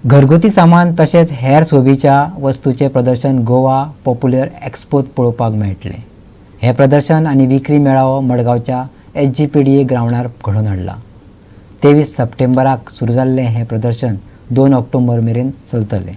घरगुती सामान तशेंच हेर सोबीच्या वस्तूचें प्रदर्शन गोवा पॉप्युलर एक्स्पोत पळोवपाक मेळटलें. हें प्रदर्शन आनी विक्री मेळावो मडगांवच्या एसजीपीडीए ग्रावंडार घडोवन हाडला. 23 सप्टेंबराक सुरू जाल्लें हें प्रदर्शन 2 ऑक्टोबर मेरेन चलतलें.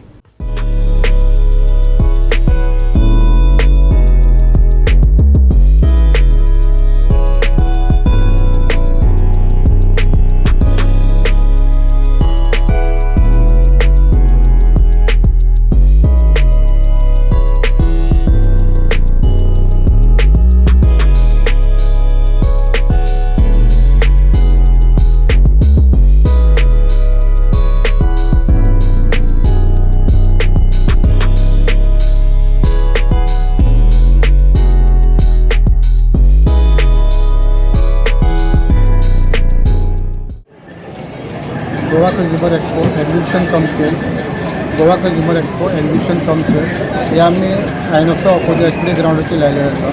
Goa Consumer Expo Exhibition cum Sale. Goa Consumer Expo Exhibition cum Sale हे आमी आयनॉक्सा ऑपोजीट एसपी ग्रावंडाचेर लायलेलें आसा.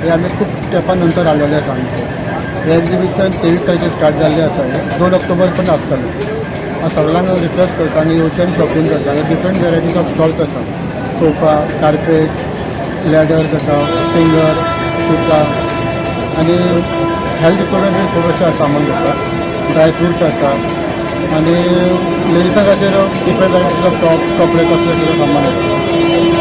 हे आमी खूब तेंपा नंतर हाडलेलें आसा. आमचें हें एग्जिबिशन 23 तारखेर स्टार्ट जाल्लें आसा. हें 2 ऑक्टोबर पर्यंत आसतलें. हांव सगळ्यांक रिक्वेस्ट करता आनी येवचें आनी शॉपिंग करता. डिफरंट वेरायटीज ऑफ स्टॉल्स आसा. सोफा, कार्पेट, लॅडर्स आसा, फिंगर सुतां आनी हेल्थ इक्विपमेंट खूब अशें सामान आसा. ड्राय फ्रुट्स आसा आनी लेडिसां खातीर डिफरंट वेरायटीज ऑफ टॉप्स, कपडे, कसले सगळें सामान आसा.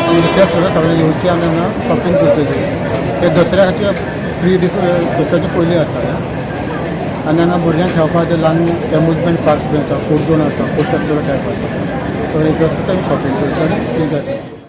आनी रिक्वेस्ट करता, सगळें येवचें आनी हांगा शॉपिंग करचें. ते दसऱ्या खातीर प्री दसऱ्याचे पयलीं आसा हें. आनी हांगा भुरग्यांक खेळपा खातीर ल्हान एम्युजमेंट पार्क्स बी आसा, फूड झोन आसा, फूड फेस्टिवल टायप आसा. सो रिक्वेस्ट करता, शॉपिंग करचें आनी एन्जॉय करचें.